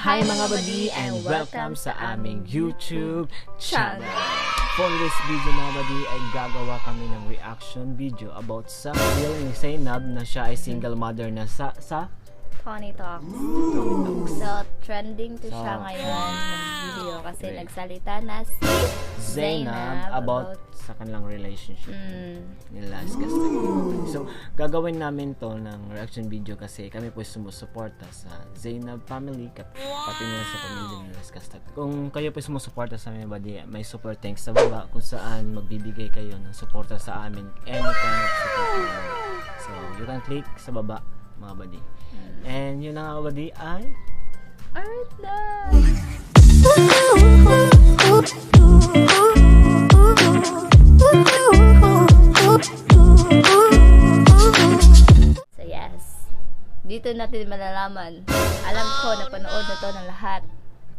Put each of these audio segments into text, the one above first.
Hi, mga buddy, and welcome sa aming YouTube channel. For this video, mga buddy, ay gagawa kami ng reaction video about sa real ni Zeinab na siya ay single mother na sa Tony Talks. Tony Talks. So, trending to siya ngayon ng video kasi nagsalita na si Zeinab about sa kanilang relationship nila as So, gagawin namin to ng reaction video kasi kami po sumusuporta sa Zeinab family, pati nila sa pamilya nila Kastag. Kung kayo po sumusuporta sa amin, buddy, may super thanks sa baba kung saan magbibigay kayo ng suporta sa amin, any kind of support. So, you can click sa baba, mga buddy. And yun na nga, buddy, ay Alright na! So yes, dito natin malalaman. Alam ko, napanood na to ng lahat.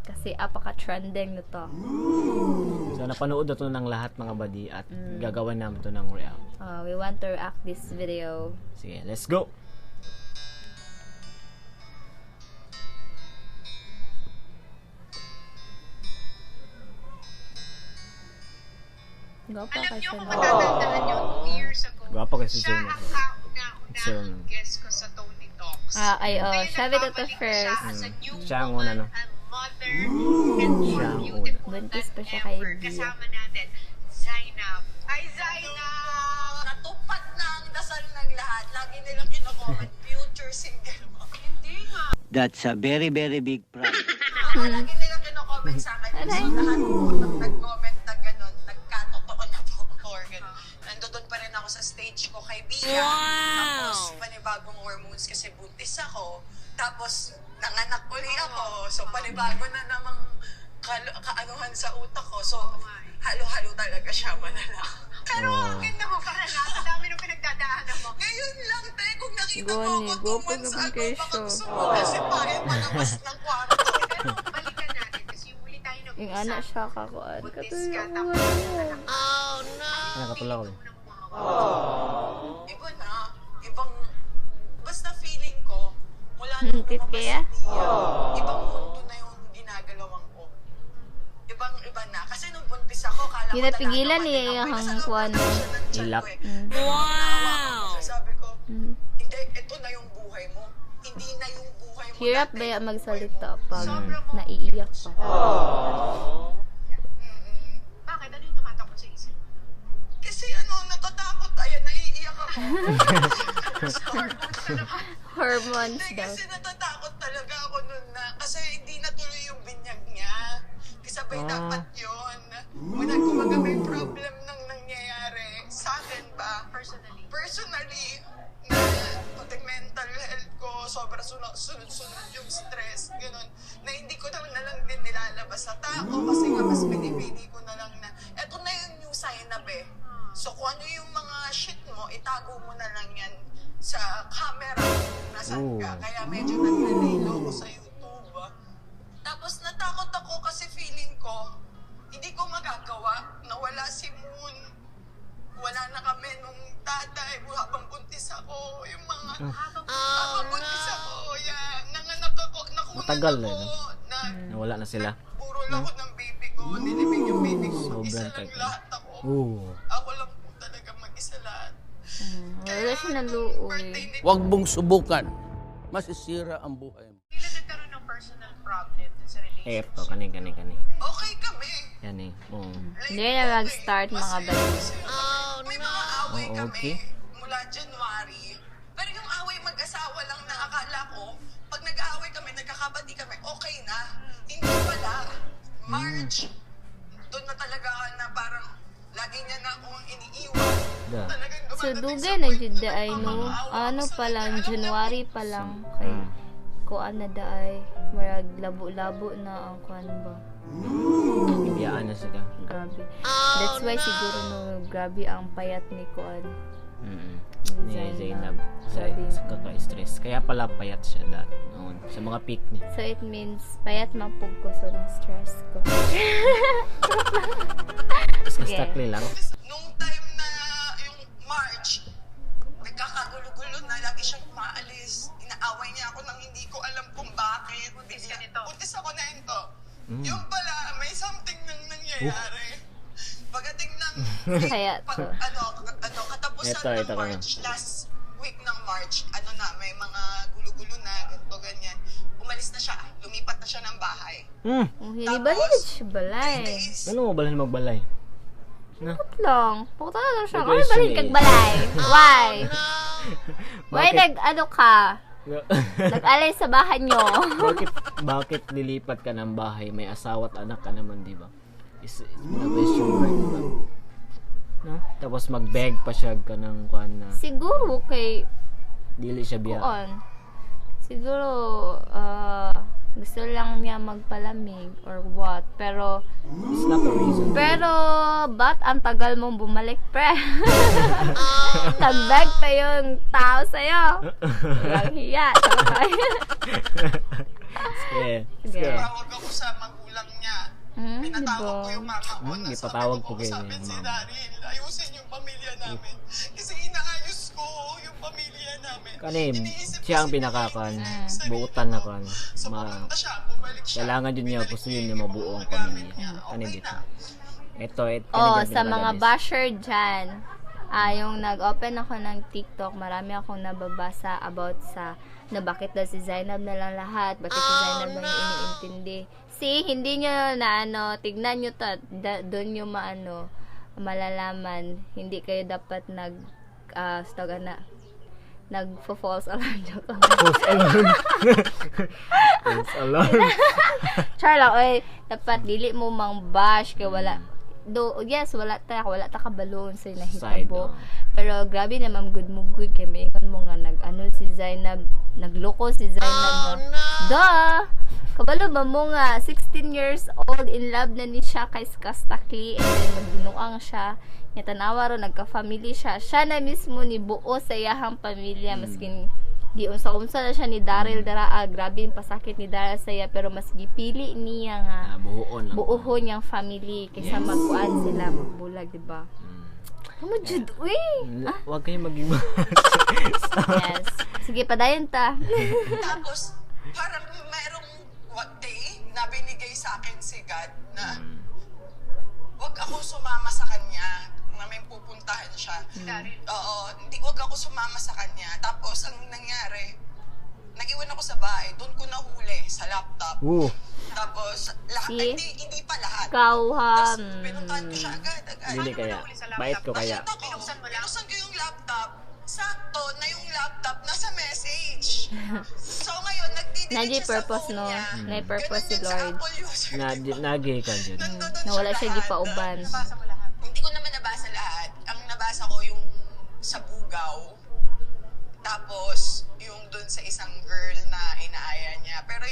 Kasi apaka-trending na to. So, napanood na to ng lahat, mga buddy, at gagawin namin to ng react. We want to react this video. Sige, let's go! Gwapa Alam ka niyo siya kung na. matatandaan niyo, 2 years ago, Gwapa kasi siya Zeinab. ang kauna-unahang guest ko sa Tony Talks. Ah, ay, oh, Ngayon, siya bitaw to nagbabalik na siya first. as a new Siya ang woman una, no? and mother and more Siya ang una. beautiful Buntis than pa siya kay ever. Bia. Kasama natin, Zeinab. Ay, Zeinab! Natupad na ang dasal ng lahat. Lagi nilang kino-comment, future single mom. Hindi nga. That's a very, very big problem. Lagi nilang kino-comment sa akin. So, lahat po ng nag-comment na gano'n, nagkatotoo na po. Or gano'n. Nandoon pa rin ako sa stage ko kay Bia. Tapos, panibagong hormones kasi buntis ako. Tapos, nanganak uli ako. So, panibago na namang kaanuhan sa utak ko. So, halo-halo talaga siya, malala. Pero ang ganda mo para na. Ang dami ng pinagdadaanan mo. Ngayon lang, te, kung nakita mo Gani, ako two gwapo months naman ago, kayo baka siya. gusto mo kasi payo palabas ng kwarto. Pero balikan natin kasi yung huli tayo nag-usap. Yung anak siya kakuan. Buntis Katuyo ka, ko tapos ano. Nakatula ko eh. Iba na, ibang, basta feeling ko, mula nung Cute lumabas kaya? si Pia, ibang mundo na yung ginagalawan ko. Ibang iba na. Kasi nung buntis ako, kala ko Yung napigilan dalaga niya pa din ako. yung Eh, nasa loob kuwan. na siya ng tiyan Ilak. ko eh. Wow! Sabi ko, hindi, ito na yung buhay mo. Hindi na yung buhay mo. Hirap dati, ba yung buhay magsalita mo. pag Sobra mo. naiiyak pa? Mm-mm. Bakit? Ano yung tumatakot sa isip mo? Kasi ano, natatakot. Ayan, naiiyak ako. Hormones Hindi, daw. kasi natatakot talaga ako nun na, kasi hindi natuloy yung binyag niya. Kasabay dapat yun. Wala, kumbaga may problem nang nangyayari sa akin ba? Personally. Personally, na pati mental health ko, sobra sunod-sunod yung stress, ganun, na hindi ko na lang din nilalabas sa tao kasi nga mas pinipili ko na lang na, eto na yung new sign up eh. So kung ano yung mga shit mo, itago mo na lang yan sa camera kung nasaan ka. Ooh. Kaya medyo nagre-relo ko sa YouTube. Ah. Tapos natakot ako kasi feeling ko, hindi ko magagawa na wala si Moon. Wala na kami nung tatay habang buntis ako. Yung mga habang buntis ako, yeah. Nanganak ako, nakunan Matagal ako. eh, no? Na, Nawala na sila. Burol ako ng baby ko. Nilibing yung baby ko. Mag-isa Sobrang lang tagal. lahat ako. Oo. Ako lang po talaga mag-isa lahat. Wala siya nung naluoy. birthday ni Huwag mong subukan. Masisira ang buhay mo. Kailan nagkaroon ng personal problem dun sa relationship? Eto, kani, kani, kani. Okay kami. Yan eh. Oo. Like, Hindi na mag-start, okay. mga Masaya, bali. masaya kami. May mga away Oh, kami okay. mula January. Pero yung away mag-asawa lang na akala ko, pag nag-aaway kami, nagkakabati kami, okay na. Hindi pala. March, doon na talaga na parang lagi niya na akong iniiwan. Da. Talagang So, dumadating dugay sa na point jud na ay no. nagmamakaawa ako Ano sa pa kanya. lang, Alam niya January pa lang kay kuan na daay. Marag labo-labo na ang kuan ba. Ibiyaan na sila. Grabe. That's why siguro no, grabe ang payat ni kuan. Ni Zainab. Zainab. Sa, Grabe. sa kaka-stress. Kaya pala payat siya dati noon. Sa mga peak niya. So it means payat man pug ko so na stress ko. Tapos Sige. kastakli lang. Nung time na yung March, nagkakagulo-gulo na, lagi siyang umaalis. Ina Inaaway niya ako nang hindi ko alam kung bakit. Buntis ka nito. Buntis ako na ito. Yung pala, may something nang nangyayari. Pagdating ng Kaya pag, to. ano, katapusan Ito, ng ito ka na. March, last week ng March, ano na, may mga gulo-gulo na, ganito, ganyan. Umalis na siya, lumipat na siya ng bahay. Oh, hindi ba siya balay? 3 days, Ano mo balhin magbalay? No? Bakit lang? Pakita na lang siya. The Ano question balhin kag is- balay? Why? Why Bakit? nag ano ka? Nag-alay sa bahay nyo? Bakit lilipat ka ng bahay? May asawa at anak ka naman, di ba? Is it's a question mark, di ba? No? Tapos mag-beg pa siya ka ng kuan na Siguro kay dili siya biya. kuan. Siguro gusto lang niya magpalamig or what. Pero It's not a reason. Pero, ba't ang tagal mong bumalik, pre? Nag-beg pa yung tao sa'yo. Walang hiya. Tsaka Yeah. Sige. Tawag ako sa magulang niya. Pinatawag diba? ko yung mama ko. Na sabi Ipatawag ko, po kayo kausapin yung si mama. Daryl. Ayusin yung pamilya namin. Kasi inaayos ko yung pamilya namin. Kani, Iniisip siya ang kasi pinakakan, niya yung sarili buutan na ko. kan. So, Ma, pumunta siya, bumalik siya. kailangan din niya Binalik gusto niya yun yung niya mabuo ibang ang mga gamit pamilya. niya. Kani Okay dito. na. Ito, ito. Oh, sa mga basher dyan, yung nag-open ako ng TikTok, marami akong nababasa about sa na bakit daw si Zainab na lang lahat, bakit si Zainab lang yung iniintindi. See, hindi nyo na ano, tignan nyo to, doon nyo maano, malalaman, hindi kayo dapat nag, uh, na, nag-false alarm. Joke lang. False alarm. False alarm. Char lang, oy, dapat dili mo mang bash kay wala do yes, wala ta kabaloon sa Side, nahitabo. oh. Pero grabe na ma'am, good mo good kay maingon mo nga nag ano si Zainab, nagloko si Zainab. Oh, Duh! Kabalo ba mo nga 16 years old, in love na ni siya kay Skusta Clee, and then magbinuang siya. Nya tanawa ro nagka-family siya. Siya na mismo ni buo sa iyahang pamilya, maskin di unsa-unsa na siya ni Daryl dara, grabe yung pasakit ni Daryl sa iya, pero mas gipili niya nga Ah, buoon lang. buuhon niyang family kaysa magkuan sila, magbulag, di ba? Amo jud, uy. Huwag kayong maging Yes. Sige, padayon ta. Tapos, parang merong what day na binigay sa akin si God na wag ako sumama sa kanya, na may pupuntahan siya. Daryl. Oo, hindi, wag ako sumama sa kanya. Tapos, ang nangyari, nag-iwan ako sa bahay, doon ko nahuli sa laptop. Woo. Tapos, lahat, See? hindi, hindi pa lahat. Ikaw, ha? Tapos, pinuntahan ko siya agad, agad. Dili kaya. Bait ko kaya. Nakita ko, Binuksan mo lang? Binuksan ko yung laptop. Sakto na yung laptop nasa message. So ngayon, nagdi-delete Nagi siya sa purpose, phone no? niya. Nay purpose Ganun si yun sa Lord. Apple user, Na, diba? nagi ka dyan. Nandun Na wala siya lahat. gipauban. Nabasa mo lahat. Hindi ko naman nabasa lahat. Ang nabasa ko yung sa Bugaw. Tapos, yung dun sa isang girl na inaaya niya. Pero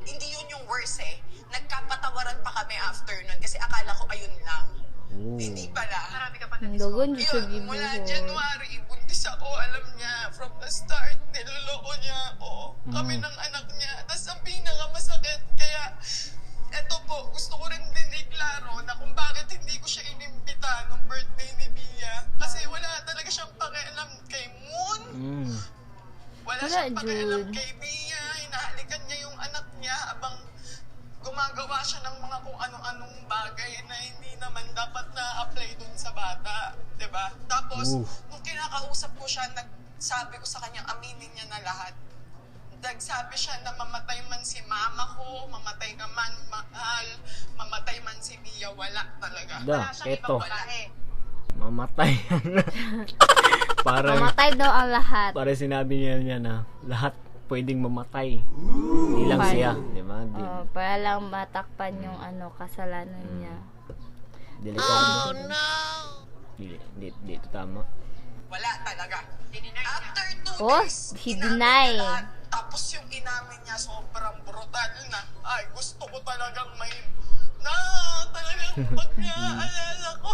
hindi yun yung worst eh. Nagkapatawaran pa kami after nun kasi akala ko ayun lang. Ooh. Hindi pala. Marami ka pa Ang na-discover. Dogon jud siya Yun, mula gibuhot. January, buntis ako. Alam niya, from the start, niloloko niya ako. Kami ng anak niya. Tapos ang pinakamasakit, kaya eto po, gusto ko rin din iklaro na kung bakit hindi ko siya inimbita nung birthday ni Bia. Kasi wala talaga siyang pakialam kay Moon. Wala Wala, siyang pakialam Jude. kay Bia. Hinahalikan niya yung anak niya habang gumagawa siya ng mga kung ano-anong bagay na hindi naman dapat na-apply dun sa bata. 'Di ba? Tapos, Oof. nung kinakausap ko siya, nagsabi ko sa kanya, aminin niya na lahat. Nagsabi siya na mamatay man si mama ko, mamatay ka man, mahal, mamatay man si Bia, wala talaga. Da, Wala siyang eto. ibang babae. Mamatay. Parang, Mamatay daw ang lahat. parang sinabi niya na lahat pwedeng mamatay. Hindi lang siya, di ba? Di, Oh, para lang matakpan yung ano kasalanan niya. Delikado. Di, di, di ito tama. Wala talaga. Dininay niya. After 2 Oh, days, he inamin deny. niya lahat. Tapos yung inamin niya, sobrang brutal na. Ay, gusto ko talagang may... Na, talagang pag naaalala ko.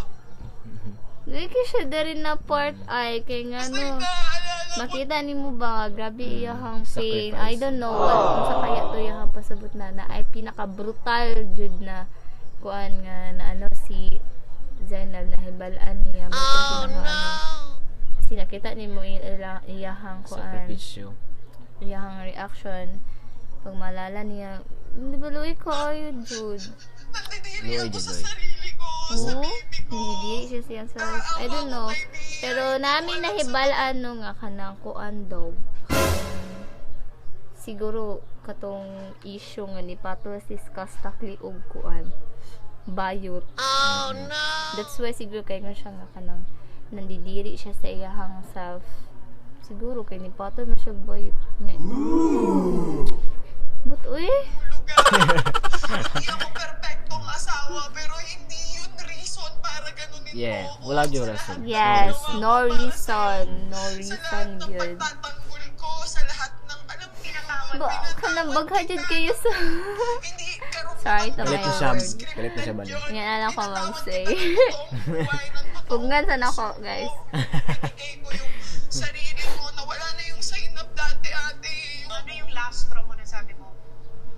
Lagi siya na rin na part ay kay nga Basta no. yung naaalala ko. Makita nimo ba nga grabe iyahang pain. Sacrifice. I don't know what kung sa kaya to iyahang pasabot na na ay pinaka brutal jud na kuan nga na ano si Zainab na hibalaan niya mo oh, no. Kasi nakita nimo iyahang kuan Sakripisyo. iyang reaction pag maalala niya, di ba luoy ko ayo jud. Nandidiri Luoy ako jud, sa luoy. sarili ko, sa Oo, baby ko. hindi siya siya sa I don't know. Pero namin nahibal ano nga kanang kuan daw. Siguro katong issue nga ni patol si Skusta Clee og kuan. Bayot. Oh no! That's why siguro kay nga siya nga kanang nandidiri siya sa iyahang self. Siguro kay ni patol man siya bayot. Nga. But uy, Lugar. Hindi ako perpektong asawa, pero hindi yun reason para ganunin Yeah, mo ako. wala jud Sa rason. lahat ng yes, ginawa no ko para reason, sa'yo, no sa lahat reason ng yun. pagtatanggol ko, sa lahat ng, alam, Pinatawad Ba, kanang bagha jud kayo sa Hindi, karapatan Sorry to Galit my na siya. word. Galit na siya ba? Yan na lang ko Pinatawad mag-say. kita ng totoong buhay, ng totoong Pugnan sana puso ako, guys. ko. Binigay ko yung sarili ko na wala na yung sign up dati, ate. Yung Ano yung last straw mo na sabi mo,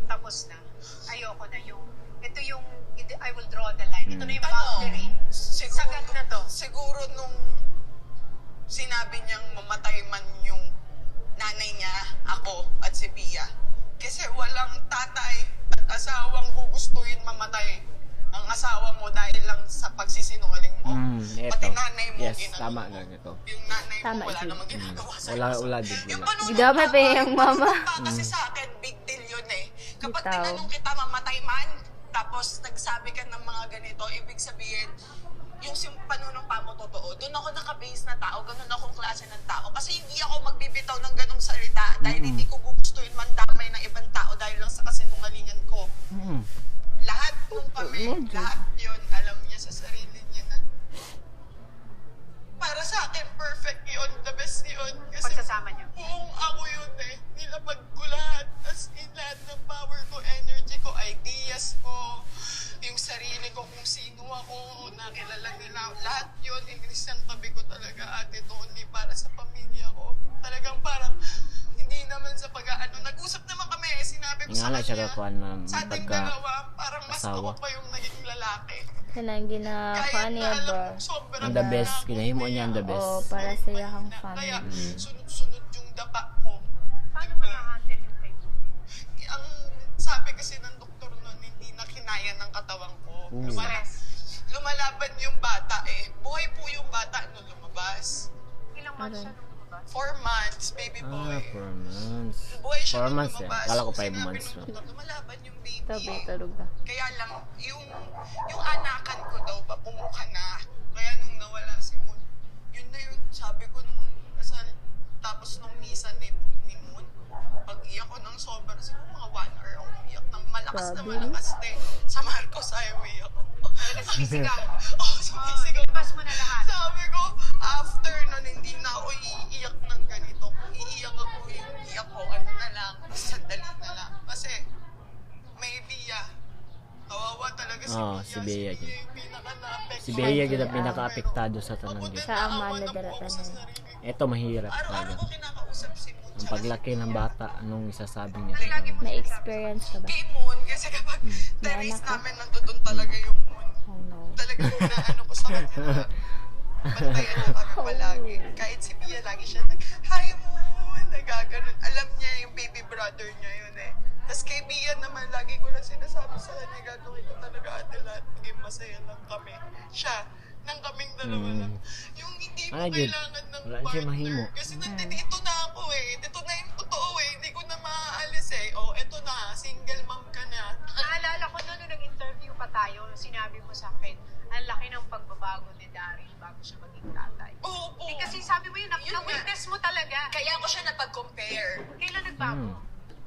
tapos na, ayoko na yung, ito yung, I will draw the line. Ito na yung Ano, boundary. siguro, Sagad na to. Siguro nung sinabi niyang mamatay man yung nanay niya, ako at si Bia. Kasi walang tatay at asawang gugustuhin mamatay ang asawa mo dahil lang sa pagsisinungaling mo. Eto. Pati nanay mo, Yes, ginano tama mo. na ito. Yung nanay mo, Tama, wala Jud. namang ginagawa sa'yo. Wala, wala, jud, Yung wala. panunumpa Gidamay pa yung mama. Panunumpa kasi sa akin, big deal yun eh. Kapag Bitaw. tinanong kita mamatay man, tapos nagsabi ka ng mga ganito, ibig sabihin, yung panunumpa mo totoo. Doon ako nakabase na tao, ganun akong klase ng tao. Kasi hindi ako magbibitaw ng ganong salita dahil hindi ko gugustuhin mandamay ng ibang tao dahil lang sa kasinungalingan ko. Lahat nung kami, Medyo. lahat yun, alam niya sa sarili niya na para sa akin, perfect yun, the best yun. Kasi Pagsasama niyo. buong ako yun eh. Nilapag ko lahat. As in, lahat ng power ko, energy ko, ideas ko, yung sarili ko, kung sino ako, nakilala nila. Lahat yun, inilisang tabi ko talaga, Ate Tony, para sa pamilya ko. Talagang parang, hindi naman sa pag-ano. Nag-usap naman kami eh, sinabi ko Nga sa lang siya kanya, kakuan, ma'am, sa ating pagka dalawa, parang mas asawa. ako pa yung naging lalaki. Kanang ginakuan Kahit niya na alam ba? kong sobrang Ang the best, hirap, ginahimo niya ang the best. Oo, para sa iyahang Kaya family. sunod-sunod yung dapa ko. Paano mo na-handle yung pregnancy? Ang sabi kasi ng doktor noon, hindi na kinaya ng katawan ko. Ooh. Stress. Lumalaban yung bata eh. Buhay po yung bata nung lumabas. Ilang months siya nung lumabas? 4 months, baby boy. Ah, 4 months. Buhay siya Four nung months eh. lumabas. Kala ko 5 Sinabi months. ng doktor, lumalaban yung baby Tabi, eh. tarog na. Kaya lang, yung anakan ko daw ba, pumuka na. Kaya nung nawala si Moon, yun na yun, sabi ko nung nasa, tapos nung misa ni Moon, pag iyak ko ng sobra, siguro mga 1 hour ako umiyak ng malakas na Grabe, no? malakas na eh. Sa Marcos Highway ako. Talaga sumisigaw. Oh, sumisigaw. Ilabas mo na lahat. Sabi ko, after nun, hindi na ako iiyak ng ganito. Kung iiyak ako, yung iyak ko, ano na lang, sandali na lang. Kasi, may Bia. Kawawa talaga si Oo, Bia. si Bea Si yun. Bia yung pinaka-na-apektuhan. Si Bea gyud ang pinaka-apektado sa tanan Ako gyud. din, Siya ang naawa mana na po dara ako sa tanan. sarili ko. Ito mahirap Araw-araw talaga. ko kinakausap si Moon. Ang tsaka si paglaki ng Bia. bata, anong isasabi niya? Lagi mo Na-experience ka ba? Kay Moon, kasi kapag terrace anak ka? namin, nandoon talaga yung Moon. Oh no. Talagang inaano ko sa kanya na bantayan niya kami palagi. Kahit si Bia, lagi siya nag, "Hi Moon!" Nagaganon. Alam niya yung baby brother niya yun eh. Tapos kay Bia naman, lagi ko lang sinasabi sa kanya, gagawin ko talaga ate lahat. Maging masaya lang kami. Siya, nang kaming dalawa lang. Yung hindi mo Ano, Jud? kailangan ng Wala siya partner. mahimo. Kasi nandito na ako eh. Ito na yung totoo eh. Hindi ko na maaalis eh. Oh, eto na. Single mom ka na. Naalala ko noon nung nag-interview pa tayo, sinabi mo sa akin, ang laki ng pagbabago ni Daryl bago siya maging tatay. Oo po. Eh, kasi sabi mo yun, Yun nga. na-witness mo talaga. Kaya ko siya napag-compare. Kailan nagbago?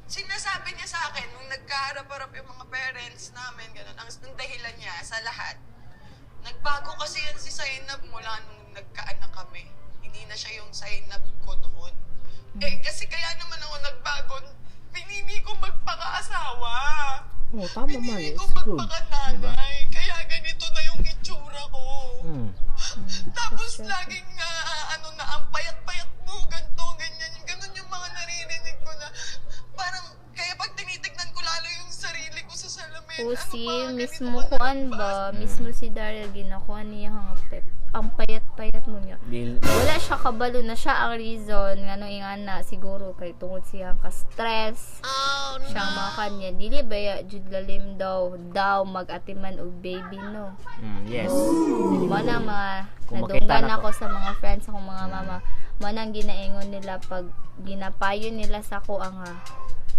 Sinasabi niya sa akin, nung nagkaharap-harap yung mga parents namin, ganun, ang dahilan niya sa lahat, nagbago kasi yan si Zainab mula nung nagkaanak kami. Hindi na siya yung Zainab ko noon. Eh, kasi kaya naman ako nagbago, pinili ko magpakaasawa. Oh, tama man. Pinili It's ko good. Diba? magpakananay. Kaya ganito na yung itsura ko. Tapos laging na, ano na, ang payat-payat mo, ganito, ganyan. Ganun yung mga naririnig ko na parang, kaya pag tinitignan ko lalo yung sarili ko sa salamin, O ano si ba, ganito mismo ka kuan na ba, mismo si Daryl ginakuan niya nga pep Ang payat-payat mo niya. Dil, Wala siya kabalo na siya ang reason ngano ingana siguro kay tungod siyang ka-stress. Oh, no. Siyang mga kanya dili ba ya jud lalim daw daw mag-atiman og baby, no? Yes. Mo na mga Kung makita nadunggan na ako sa mga friends akong mga mama. Mo nang ginaingon nila pag ginapayo nila sa ako ang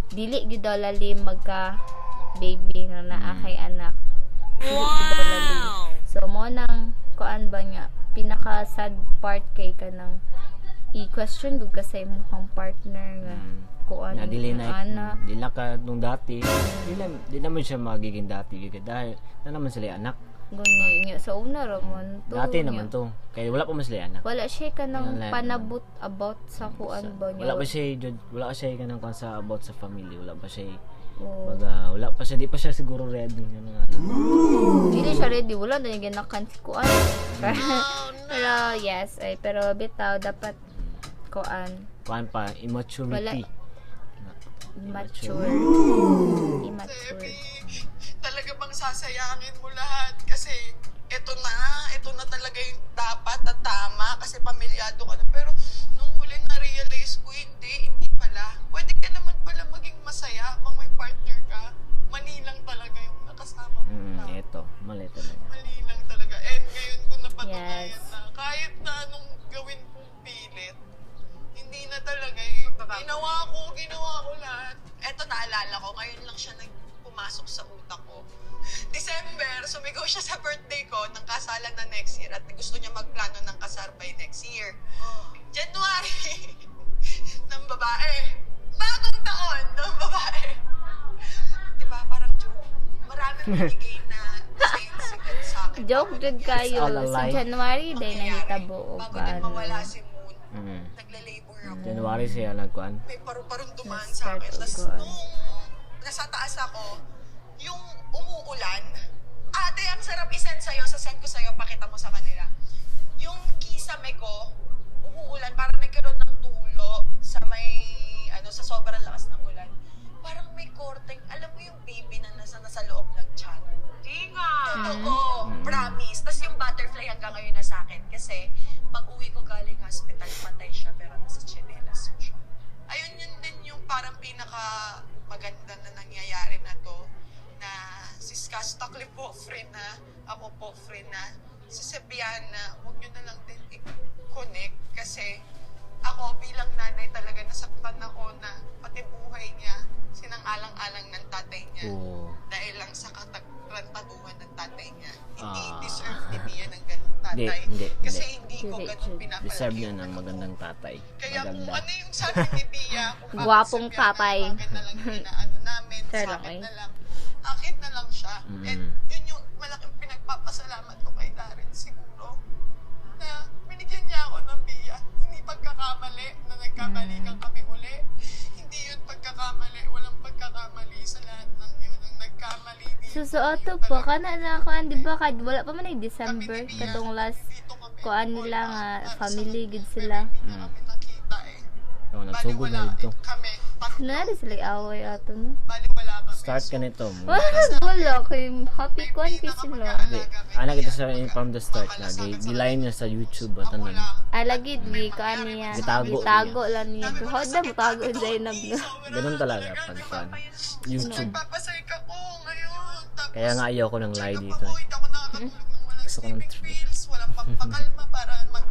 dili gyud daw lalim magka baby nga naa kay anak. Dili gyud daw lalim. So mo nang kuan ba nga pinaka sad part kay kanang i-question gud ka sa imong partner nga kuan Na dili na anak. dili na ka nung dati. Di naman siya magiging dati gyud dahil na naman sila anak. Gani nga sa una ra man to. Dati nga. naman to. Kaya wala pa man sila anak. Wala siya kanang Wala. panabot about sa kuan ba niya. Wala pa siya wala siya kanang kuan sa about sa family, wala pa siya Oo. baga, wala pa siya, di pa siya siguro ready ano ano. Dili siya ready, wala na yung ganakan si kuan. Pero yes, ay pero bitaw dapat kuan Kuan pa, immaturity. Mature. Immature. Sebi, talaga bang sasayangin mo lahat? Kasi ito na talaga yung dapat at tama kasi pamilyado ka na. Pero nung huli na-realize ko, hindi, hindi pala. Pwede ka naman pala maging masaya habang may partner ka. Mali lang talaga yung nakasama mo. Eto, mali talaga. Mali lang talaga. And ngayon ko napatunayan na kahit na anong gawin kong pilit, hindi na talaga eh. Ginawa ko lahat. Eto, naalala ko, ngayon lang siya nagpumasok sa utak ko. December, sumigaw siya sa birthday ko ng kasalan na next year at gusto niya magplano ng kasal by next year. January, ng babae. Bagong taon ng babae. Diba, parang joke. Maraming binigay na signs si God sa akin. Joke Bago jud nangyari kayo. It's all a Sa lie. January day mangyayari. nahitabo og Bago din ano. mawala si Moon, nagle-labor ako. January siya nagkuan. May paru-parong dumaan sa akin. Nag-start Tapos og kuan. nung nasa taas ako, yung umuulan, ate, ang sarap isend sa'yo, sasend ko sa'yo, pakita mo sa kanila. Yung kisame ko, umuulan, parang nagkaroon ng tulo sa may, ano, sa sobrang lakas ng ulan. Parang may korteng, alam mo yung baby na nasa loob ng tiyan. Di nga. Totoo, promise. Tapos yung butterfly hanggang ngayon na sa akin kasi pag uwi ko galing hospital, patay siya pero nasa tsinelas ko siya. Ayun, yun din yung parang pinaka maganda na nangyayari na to na si Skustackly po free na, ako po free na, si Sebiana, huwag nyo na lang din i-connect kasi ako bilang nanay talaga nasaktan ako na pati buhay niya sinang-alang-alang ng tatay niya Oo. dahil lang sa katarantaduhan ng tatay niya. Hindi Ah. deserve ni Bia ng ganung tatay. Hindi, hindi, Kasi hindi. hindi ko Hindi, ganun hindi. pinapalaki Deserve niya yung ng anak ko. magandang tatay. Kaya kung Maganda. ano yung sabi ni Bia, kung bakit Gwapong si Bia tatay. bakit na lang yung inaano namin, Sir sa lang, akin eh. na lang. Akin na lang siya. And yun yung malaking pinagpapasalamat ko kay Darren siguro. Na binigyan niya ako ng Bia. Hindi pagkakamali na nagkabalikan kami uli. Hindi yun pagkakamali. Walang pagkakamali sa lahat ng yun. Ang nagkamali dito. So, sa ato yung pa, talagang kana na kuan, di ba, kad, wala pa man ay December, kami ni Bia, katong last, dito kami kuan all nila out nga, para sa family kanya. gid Pero sila. hindi niya kami nakita eh. Oh, nagsugod na Baliwala dito. kami. Tatlo. Na sila away ato, no? Baliwala kami. Start ka nito. Wala, kay happy May kuan kay sila. Hindi. pinaka-mag-aalaga kay Anak ito Bia. sa from the start na. Makalasakit sa Gilayin niya sa YouTube at Ako tanan. lang. Alagi, di kuan niya. Gitago Gitago lang niya. Sabi ko, Hoda mo nasakit tago ate ko, Zainab no. sobra Ganun talaga talaga, pag di ba? fan. YouTube. Nagpapasayk ako ngayon. Tapos, Kaya nga ayaw ko ng lie check up dito ako, eh. hindi ako nakakatulog ng walang Gusto ko ng sleeping truth. pills, walang pampakalma para mag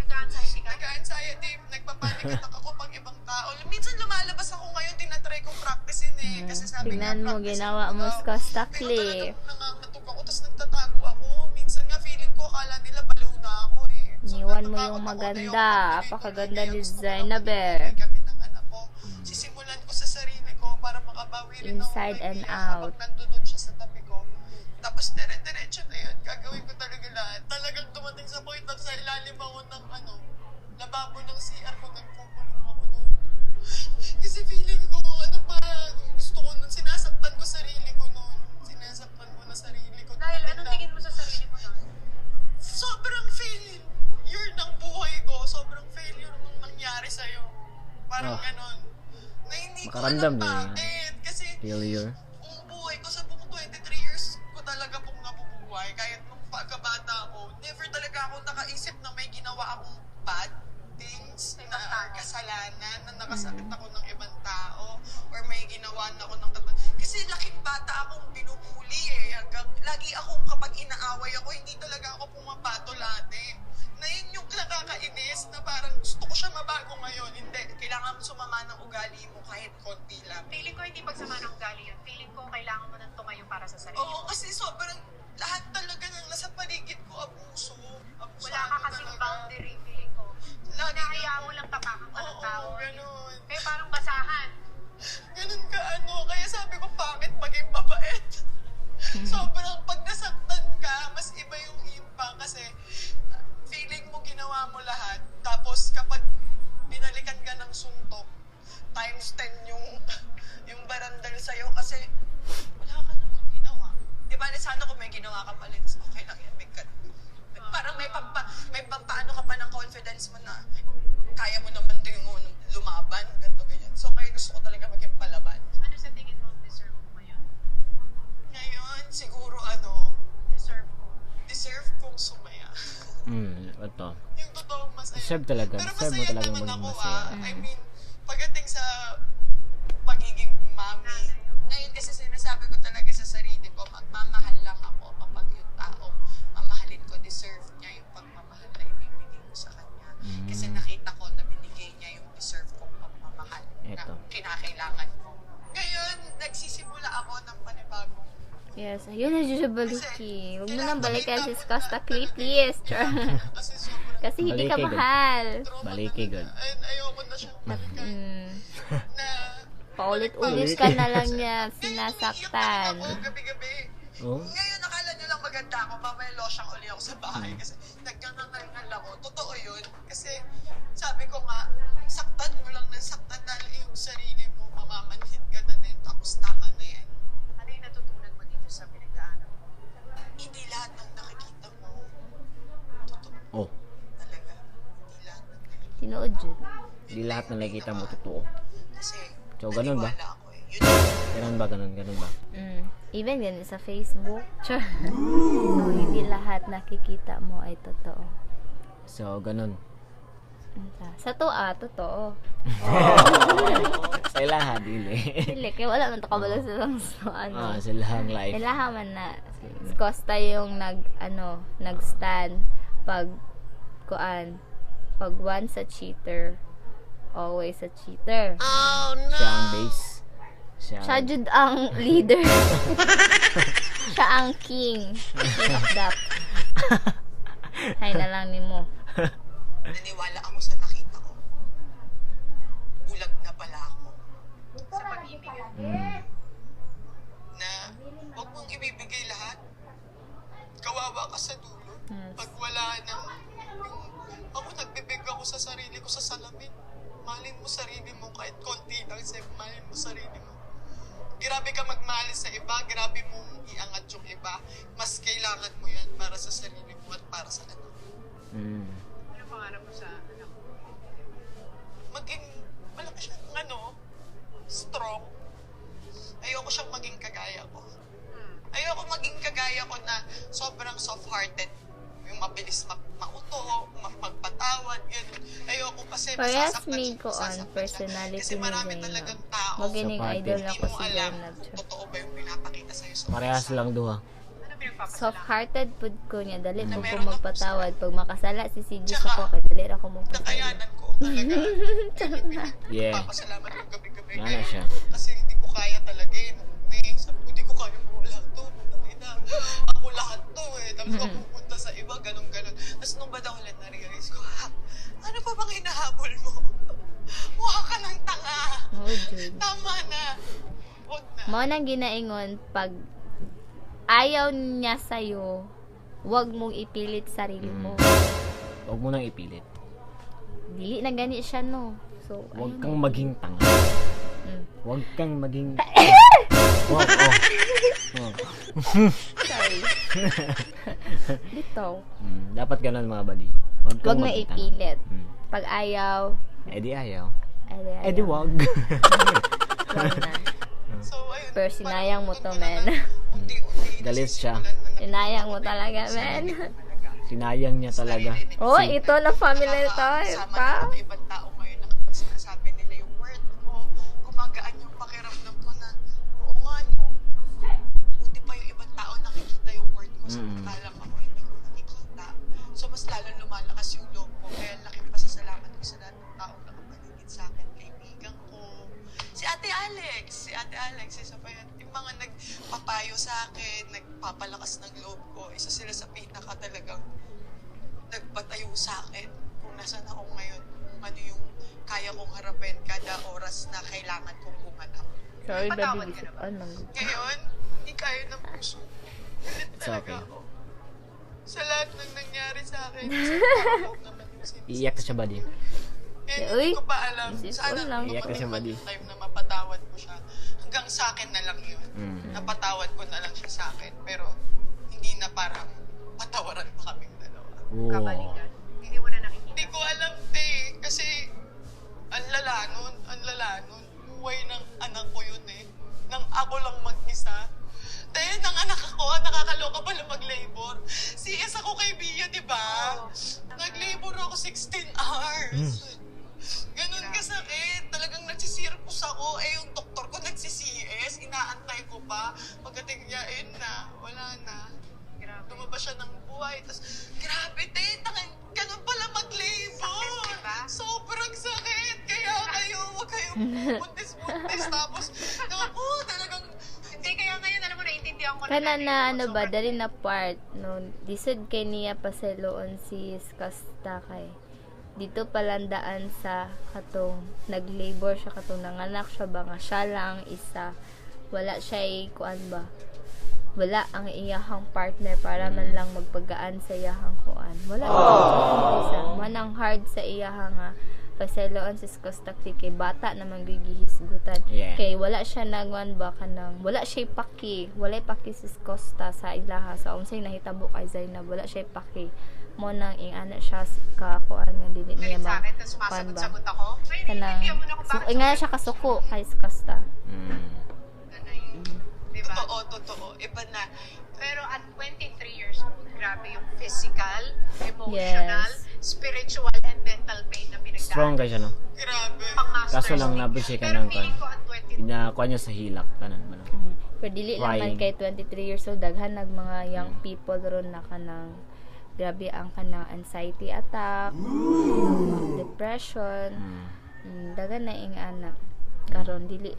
Nag-anxiety ka? Nag-anxiety, nagpapanic attack ako pag ibang tao. Minsan lumalabas ako ngayon, tinatry kong practicein eh. Kasi sabi Tignan nga, mo, practicein ginawa ko mo daw. sa Stakli. Pero talagang nangangatog ako, tapos nagtatago ako. Minsan nga feeling ko, akala nila baliw na ako eh. So, Iniwan mo natatakot yung ako, maganda. ayoko tuloy-tuloy, Apakaganda kaya ni gusto ko lang Zainab eh. maging kami ng anak ko. Sisimulan ko sa sarili ko para makabawi rin ako Inside kay and Bia out. habang nandun siya sa tabi ko. Tapos dire-diretso na yun. Gagawin ko talaga lahat. Talagang dumating sa point na sa ilalim ako ng ano, lababo ng CR ko, nagkukulong ako doon. Kasi feeling ko, ano pa, gusto ko nun, sinasaktan ko sarili ko nun. Sinasaktan ko na sarili ko. Dahil Dumating anong na- tingin mo sa sarili mo nun? Sobrang failure ng buhay ko. Sobrang failure nung nangyari sa'yo. Parang Ah. ganon. Na hindi ko Makaramdam alam din yun. bakit. Kasi Failure. buong buhay ko sa buong 23 years ko talaga pong nabubuhay. Kahit nung pa, pagkabata ko, never talaga ako nakaisip na may ginawa akong bad things na kasalanan, na nakasakit ako ng ibang tao, or may ginawa na ako ng kasi laking bata akong binubully eh. Hanggang, lagi akong kapag inaaway ako, hindi talaga ako pumapatol, ate. Na yun yung nakakainis na parang gusto ko siya mabago ngayon. Hindi, kailangan mo sumama ng ugali mo kahit konti lang. Feeling ko hindi pagsama ng ugali yun. Feeling ko kailangan mo nang tumayo para sa sarili Oo, mo. kasi sobrang lahat talaga ng nasa paligid ko, abuso. Abusado Wala ka kasing talaga. boundary, feeling ko. Lagi Hinahayaan mo lang tapakan ka ng Oo, tao. ganun. Kaya parang basahan. Ganun ka ano. Kaya sabi ko, bakit maging mabait? Sobrang pag nasaktan ka, mas iba yung impact kasi feeling mo ginawa mo lahat. Tapos kapag binalikan ka ng suntok, times 10 yung barandal sa'yo kasi wala ka namang ginawa. Di ba, sana kung may ginawa ka pala, it's okay lang yan, parang may pampaano ka pa ng confidence mo na kaya mo naman din yung lumaban, ganito, ganyan. So, kaya gusto ko talaga maging palaban. Ano sa tingin mo deserve mo ngayon? Ngayon, siguro ano, Deserve mo. Deserve kong sumaya. Ito. Yung totoong masaya. Deserve talaga. Pero Deserve mo masaya talaga naman maging ako masaya. ah. I mean, pagdating sa pagiging mami, ngayon kasi sinasabi ko talaga sa sarili ko, magmamahal lang ako kapag yung taong mamahalin ko, deserve niya yung pagmamahal na ibibigay ko sa kanya. Kasi nakita ko na binigay niya yung deserve kong pagmamahal Eto. Na kinakailangan ko. Ngayon, nagsisimula ako ng panibagong Yes, ayun na siya baliki. Huwag mo nang balikan si Nakita mo Costa na Clay, talaga please. Char. kasi sobrang Kasi hindi ka Baliki, good. mahal. trauma Baliki, talaga. good. And ayoko na siyang balikan. Na Paulit-ulit ka na lang niya Ngayon, sinasaktan. umiiyak na rin ako gabi-gabi. Oh? Ngayon, akala nyo lang maganda ako. Mamaya losyang uli ako sa bahay kasi nagkangangal ako. Totoo yun. Kasi sabi ko nga, saktan mo lang ng saktan dahil yung sarili mo, mamamanhid ka na din. Tapos tama na yan. Ano yung natutunan mo dito sa pinagdaanan mo? Hindi lahat ng nakikita mo, totoo Oh. talaga. Hindi lahat ng nakikita. Tinuod yun. Hindi lahat na nakikita mo totoo. Kasi So, ganun ba? naniwala ako eh. Yun Ganun ba? Ganun, ganun ba? Even ganun sa Facebook. Char. So, hindi lahat nakikita mo ay totoo. So, ganun. Sa to ah, totoo. Sa ilaha, dili. Dili, kaya wala man to kabalo sa lang sa ano. Ah, sa ilahang life. Ilaha man na si Costa yung nag ano, nag-stand pag kuan, pag once a cheater, always a cheater. Siya ang base. Siya, Siya jud ang leader. Siya ang king. King of that. Hay na lang nimo. Naniwala ako sa nakita ko. Bulag na pala ako. Sa pag-ibig. Na huwag mong ibibigay lahat. Kawawa ka sa dulo. Yes. Pag wala nang yung, ako nagbibig ako sa sarili ko sa salamin. Mahalin mo sarili mo kahit konti lang sa'yo. Mahalin mo sarili mo. Grabe ka magmahal sa iba. Grabe mong iangat yung iba. Mas kailangan mo yan para sa sarili mo at para sa anak. Ano pangarap mo sa anak mo? Maging malaki siyang ano, strong. Ayoko siyang maging kagaya ko. Ayoko maging kagaya ko na sobrang soft-hearted. Yung mabilis mauto, magpatawad, ganun. Ayoko kasi Parehas masasaktan may siya, ko on masasaktan siya. personality Kasi ni marami Zainab. talagang tao. Magining Sa party. idol Hindi ako mo si alam Zainab. kung totoo ba yung pinapakita sa'yo sa Parehas umpisa. lang duha. Ano pinagpapasalamat? Soft-hearted pud ko niya. Dali Na po ko meron ako magpatawad. Pag makasala si CJ sa Tsaka, ko, kay dali ra ko magpatawad. Nakayanan ko talaga. Yeah. Papasalamat ko gabi-gabi. Nga na siya. Kasi hindi ko kaya talaga eh. Nung May, sabi ko, hindi ko kaya mawala to. Putang ina. Ako lahat to eh. Tapos ako pupunta sa iba, ganun ganun. Tapos nung banda ulit na-realize ko, ha, ano pa bang hinahabol mo? Mukha ka ng tanga. Oo, jud. Tama na. Huwag na. Mao nang ginaingon pag ayaw niya sa'yo, wag mong ipilit sarili mo. Huwag mo nang ipilit. Dili na gani siya no. So, Huwag ayun. kang maging tanga. Huwag kang maging... Wag, oh. Oh. Sorry. Dito. Dapat ganun, mga bali. Huwag kang Wag na maging tanga. ipilit. Pag ayaw, Eh di ayaw. eh di ayaw. Eh di wag. Wag na. So, ayun. Pero sinayang mo Parang to, doon ko na men. lang unti-unti Galit siya. nasisimulan na nakikita Sinayang mo ko na yung talaga, sarili men. ko talaga. Sinayang niya talaga. Oh, ito na family to. Nakakasama Pa. ng mga ibang tao ngayon na kapag sinasabi nila yung worth ko, gumagaan yung pakiramdam ko na, oo nga no, buti pa yung ibang tao nakikita yung worth ko, samantalang ako hindi ko nakikita. So mas lalong lumalakas yung loob ko, kaya laking pasasalamat ko sa lahat ng taong nakapaligid sa akin, kaibigan ko, si Ate Alex, si Ate Alex, isa pa yan. Yung mga nagpapayo sa akin, nagpapalakas ng loob ko, isa sila sa pinaka talagang nagpatayo sa akin kung nasan ako ngayon, kung ano yung kaya kong harapin kada oras na kailangan kong gumanap. Sorry, baby. Patawad ka na ba? Ano? Ngayon, hindi kaya ng puso ko. Galit It's talaga okay. ako. Sa lahat ng nangyari sa akin, kasi parang naman yung sinisisi Iiyak ka siya, buddy. Ngayon, Uy, hindi ko pa alam. isip Sana ko lang. Iyak ka siya, dumating man buddy. yung time na mapatawad ko siya. Hanggang sa akin na lang yun. Napatawad ko na lang siya sa akin. Pero hindi na parang patawaran pa kaming dalawa. Wow. Kabalikan. Hindi mo na nakikita. Hindi ko alam, te. Kasi, ang lala nun, ang lala nun. Buhay ng anak ko yun eh. Nang ako lang mag-isa. Te, nang anak ako, nakakaloka pala mag-labor. CS ako kay Bia, di ba? Nag-labor ako 16 hours. Ganun kasakit. Talagang nagsisirpus ako. Eh, yung doktor ko nagsi-CS. Inaantay ko pa. Pagdating niya, ayun na. Wala na. Grabe. Lumabas siya ng buhay. Tapos, grabe, te, ganun pala mag-labor. Sakit, diba? Sobrang sakit. Kaya kayo, huwag kayong buntis-buntis. Tapos, naku, talagang, Hindi, kaya ngayon, alam mo, naiintindihan ko Kana dati na yung ano ba, sobrang- dali na part no, lisod kay niya paseloon si Skasta kay dito palandaan sa katong nag-labor siya, katong nanganak siya ba nga siya lang isa, wala siya kuan ba, wala ang iyahang partner para man lang magpagaan sa iyahang kuan, wala isa manang hard sa iyahang nga paseloon si Skusta kay bata naman gyud gihisgutan. Kay wala siya nagwan ba, kanang wala siya paki, wala paki si Costa sa ilaha sa unsay nahitabo kay Zainab, wala siya paki mo nang ing-ana siya ka kuan nga dili niya Galit sa ma akin, tapos kuan ba sumasagot-sagot ako. Ngayon, kanang naiintindihan mo na kung so, bakit nga sobrang siya kasuko kay Costa. Ano eh. Diba? Totoo, totoo. Iba na. Pero at 23 years old, grabe yung physical, emotional, spiritual, and mental pain na pinagdaanan. Strong ka siya, no? Grabe. Pang-master's Kaso lang, degree. nabot siya ka Pero ng feeling ko at 23 Inakuha niya sa hilak, tanan ba, no? Pero dili lang man Crying. kay 23 years old, daghan nag mga young people ron na kanang grabe ang kanang anxiety attack, depression. Daghan na ing anak. Karon dili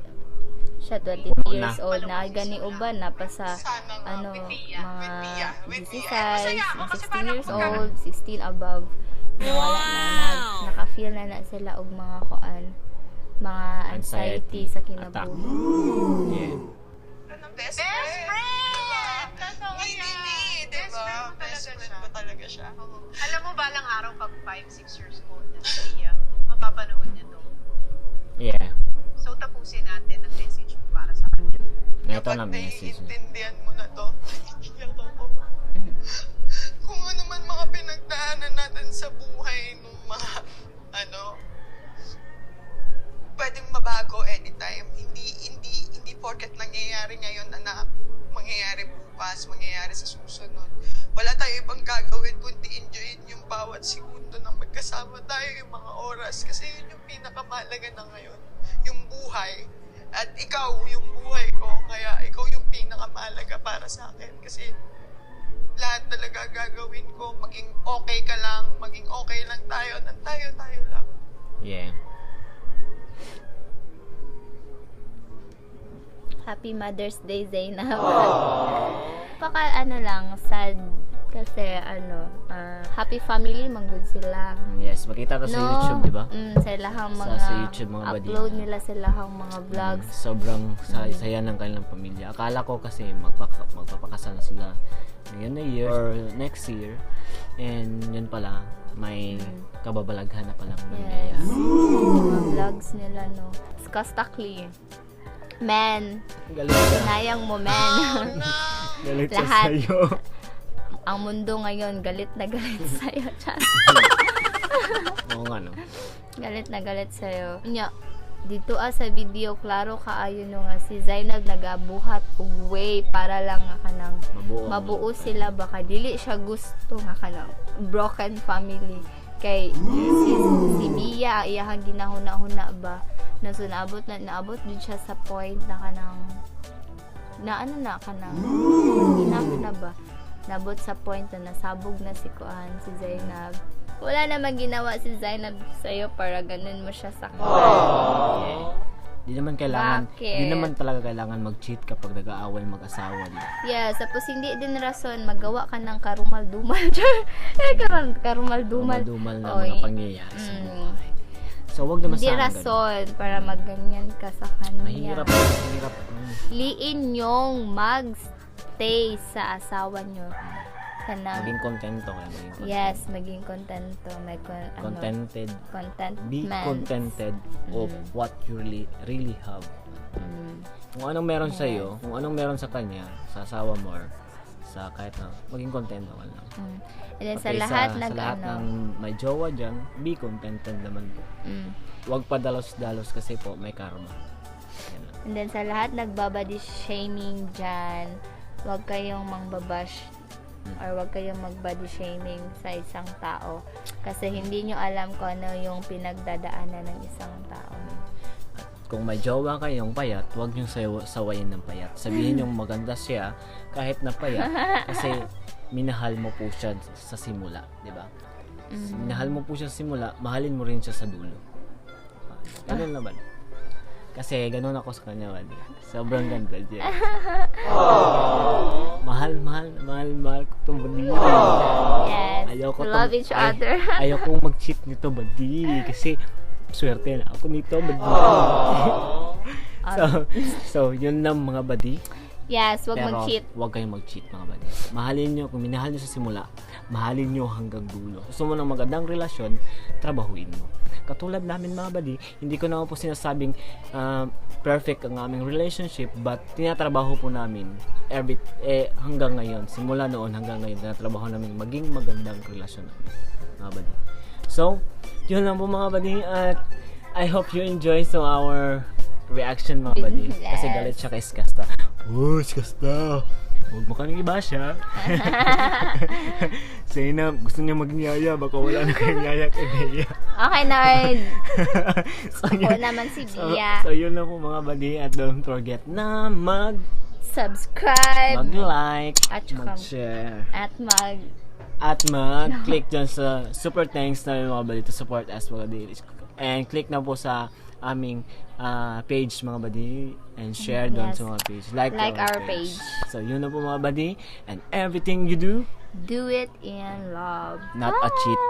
siya 23 Puno na. years old na gani uban na pa sa Sana nga, ano with Tia, mga with Tia, with Tia. Eh, 16, masaya ako kasi 16 parang years old, 16 above na wala na, naka-feel na na sila og mga kuan, mga anxiety, Anxiety sa attack. kinabuhi. Yeah. Best, Best friend! friend! Totoo Ni, ni, yan. ni, Best diba? friend mo Best talaga friend siya. ko talaga siya. Oo. Alam mo, balang araw pag 5, 6 years old na si Tia, mapapanood niya to. Yeah. So, tapusin natin ang message mo para sa kanya. Ito Kapag na message niya. naiintindihan mo na to, naiiyak ako. Kung ano man mga pinagdaanan natin sa buhay nung mga, ano, pwedeng mabago anytime. Hindi, hindi, hindi porket nangyayari ngayon, anak, mangyayari bukas, mangyayari sa susunod. Wala tayo ibang gagawin kundi enjoyin yung bawat segundo na magkasama tayo, yung mga oras. Kasi yun yung pinakamahalaga na ngayon, yung buhay. At ikaw, yung buhay ko. Kaya ikaw yung pinakamahalaga para sa akin. Kasi lahat talaga gagawin ko. Maging okay ka lang, maging okay lang tayo, nang tayo-tayo lang. Yeah. Happy Mother's Day, Zainab. Baka ano lang, sad kasi ano, happy family man gud sila. Yes, makita to sa YouTube, di ba? Sa ilahang mga Sa YouTube, mga buddy. upload nila sa ilahang mga vlogs. Sobrang saya ng kanilang pamilya. Akala ko kasi magpapakasal na sila ngayon na year or next year. And yun pala, may kababalaghan na palang Yes. nangyayari. Mga vlogs nila, no. Skastakli. Man, Galit siya. sinayang mo, man. Galit siya Lahat. sa'yo. Ang mundo ngayon, galit na galit sa'yo. Char. Oo nga, no? Galit na galit sa'yo. Nya, Dito sa video, klaro kaayo no nga si Zainab nagabuhat og way para lang nga kanang Mabuo. Mabuo sila ba, kay dili siya gusto nga kanang broken family, kay si Bia iyahang ginahuna-huna ba na, so naabot na, naabot din siya sa point na kanang na ano na, kanang enough na ba. Naabot sa point na nasabog na si kuan, si Zainab. Wala namang ginawa si Zainab sa'yo para ganun mo siya saktan. Yeah. Di naman kailangan, Bakit? Di naman talaga kailangan mag-cheat kapag nag-aaway mag-asawa, di ba? Yes, tapos hindi din rason magawa ka ng karumal-dumal. Eh, karumal-dumal. Dumal na Oy. mga pangyayari sa buhay. So, wag naman Hindi sana ganun. rason para magganyan ka sa kanya. Mahirap, mahirap. Liin yung mag-stay sa asawa nyo. Kanang, Maging kontento ka. Maging kontento. Yes, maging kontento. May ano, Contented. Contentment. Be contented of what you really, really have. Kung anong meron sa iyo, kung anong meron sa kanya, sa asawa mo, or sa kahit na, maging kontento ka lang. And then sa Pati lahat sa nag lahat ano, ng may jowa dyan, be contented naman po. Huwag padalos-dalos kasi po may karma. Yan lang. And then sa lahat nagbabody shaming dyan, huwag kayong mangbabash or huwag kayong magbody shaming sa isang tao. Kasi hindi nyo alam kung ano yung pinagdadaanan ng isang tao. At kung may jowa kayong payat, huwag niyong sawayin ng payat. Sabihin niyong maganda siya kahit na payat kasi minahal mo po siya sa simula, di ba? Minahal mo po siya sa simula, mahalin mo rin siya sa dulo. Ganun naman. Kasi ganun ako sa kanya, man. Sobrang ganda niya. Mahal, mahal, mahal, mahal ko itong buddy. Yes. Ayoko We love each other. Ayoko mag-cheat nito, buddy. Kasi swerte na ako nito, buddy. So, yun lang, mga buddy. Yes, wag Pero, mag-cheat. Huwag kayong mag-cheat, mga buddy. Mahalin nyo, kung minahal nyo sa simula, mahalin nyo hanggang dulo. Gusto mo ng magandang relasyon, trabahuin mo. Katulad namin, mga buddy, hindi ko naman po sinasabing perfect ang aming relationship, but tinatrabaho po namin every, eh, hanggang ngayon, simula noon hanggang ngayon, tinatrabaho namin maging magandang relasyon namin, mga buddy. So, yun lang po, mga buddy, at I hope you enjoy so our reaction, mga buddy. Kasi galit siya kay Skusta. Oh, Skusta! Huwag mo kaming i-bash, ha? Zainab, gusto niya maging yaya. Baka wala na kayong yaya kay Bea. Okay na, Ard. So, Ako yun, naman si so, Bea. so, yun lang po, mga buddy. At don't forget na Subscribe. mag-like, At saka mag-share. At mag At mag-click dyan sa super thanks namin, mga buddy, to support us, mga buddy. And click na po sa aming page, mga buddy, and share doon sa mga page. Like, Like our page. So yun na po, mga buddy. And everything you do, Do it in love. Not a cheat.